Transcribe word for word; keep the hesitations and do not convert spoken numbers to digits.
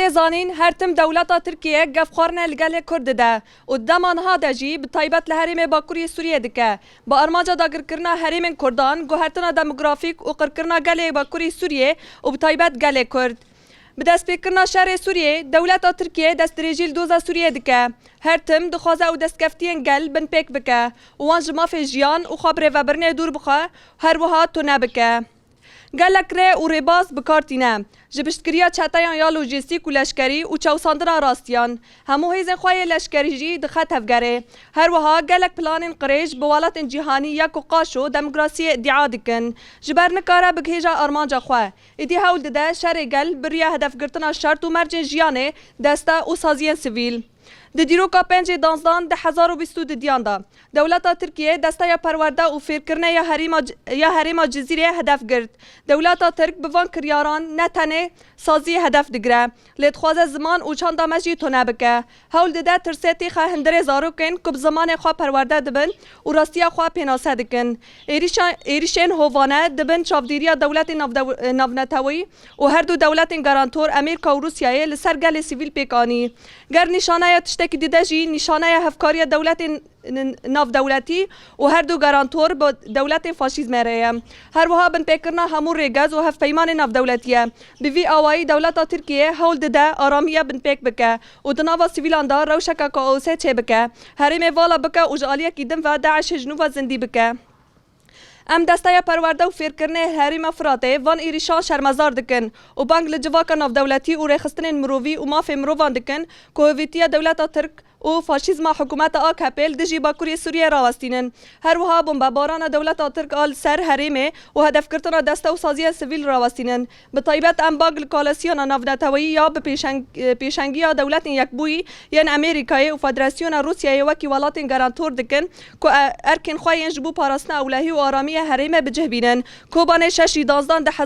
Zanîn, her tim dewleta Tirkiye gefxwarine li gelê Kurd dide û di dema niha de jî bi taybet li herêmê Bakurê Sûriyê dike. Bi armanca dagirkirina herêmên Kurdan, guhertina demografîk û qirkirina gelê Bakurê Sûriyê û bi taybet gelê Kurd. Bi destpêkirina şerê Sûriyê, dewleta Tirkiye destdirêjî li doza Sûriyê dike. Her tim dixwaze ew destkeftiyên gel binpêk bike û wan ji mafê jiyan û xwe birêvebirinê dûr bixe, her wiha tune bike. Gelek rê û rêbaz bi kar tîne. Ji piştgiriya çeteyan ya lojîstîk û leşkerî û çewsandina rastiyan, hemû hêzên xwe yê leşkerî jî dixe tevgerê. Her wiha gelek planên qirêj bi welatên cîhanî ya ku qaşo demokrasiyê îdîa dikin, ji ber nikare bigihêje armanca xwe. Êdî hewl dide şerê gel bi riya hedefgirtina şert û mercên jiyanê, deste û saziyên sivîl. Di dîroka pêncê danzdan du hezar û bîst û duyan de, dewleta Tirkiye desteya perwerde û fêrkirinê ya herêma, ya herêma Cizîrê hedef girt. Dewleta Tirk bi van kiryaran ne tenê saziyê hedef digire, lê dixwaze ziman û çanda me jî tune bike. Hewl dide tirsê têxe hundirê zarokên ku bi zimanê xwe perwerde dibin û rastiya xwe pênase dikin. Êrîşa-, êrîşên hovane dibin çavdêriya dewletên navdew-, navneteweyî û her du dewletên garantor Amerîka û Rûsyayê li ser gelê sivîl pêk anî. Ger nîşaneya tiştekî dide jî, nîşaneya hevkariya dewletên n-, navdewletî û her du garantor bi dewletên faşîzmê re ye. Her wiha binpêkirina hemû rêgez û hevpeymanên navdewletî ye. Bi vî awayî dewleta Tirkiye hewl dide aramiya binpêk bike û di nava sivîlan de rewşeke kaosê çêbike. Herêmê vala bike û ji aliyekî din ve DAIŞê ji nû ve zindî bike. Em desteya perwerde û fêrkirinê herêma Firatê van êrîşan şermezar dikin û bang li civaka navdewletî û rêxistinên mirovî û mafê mirovan dikin ku hovîtiya dewleta Tirk û faşîzma hikûmeta A K P li dijî Bakurê Sûriyê rawestînin. Her wiha bombebarana dewleta Tirk a li ser herêmê û hedefgirtina deste û saziyên sivîl rawestînin. Bi taybet em bang li koalîsyona navneteweyî ya bi pêşeng-, pêşengiya Dewletên Yekbûyî yên Amerîkayê û Federasyona Rûsyayê wekî welatên garantor dikin ku e-, erkên xwe yên ji bo parastina ewlehî û aramiyê herêmê bi cih bînin. Kobanê şeşî danzdan du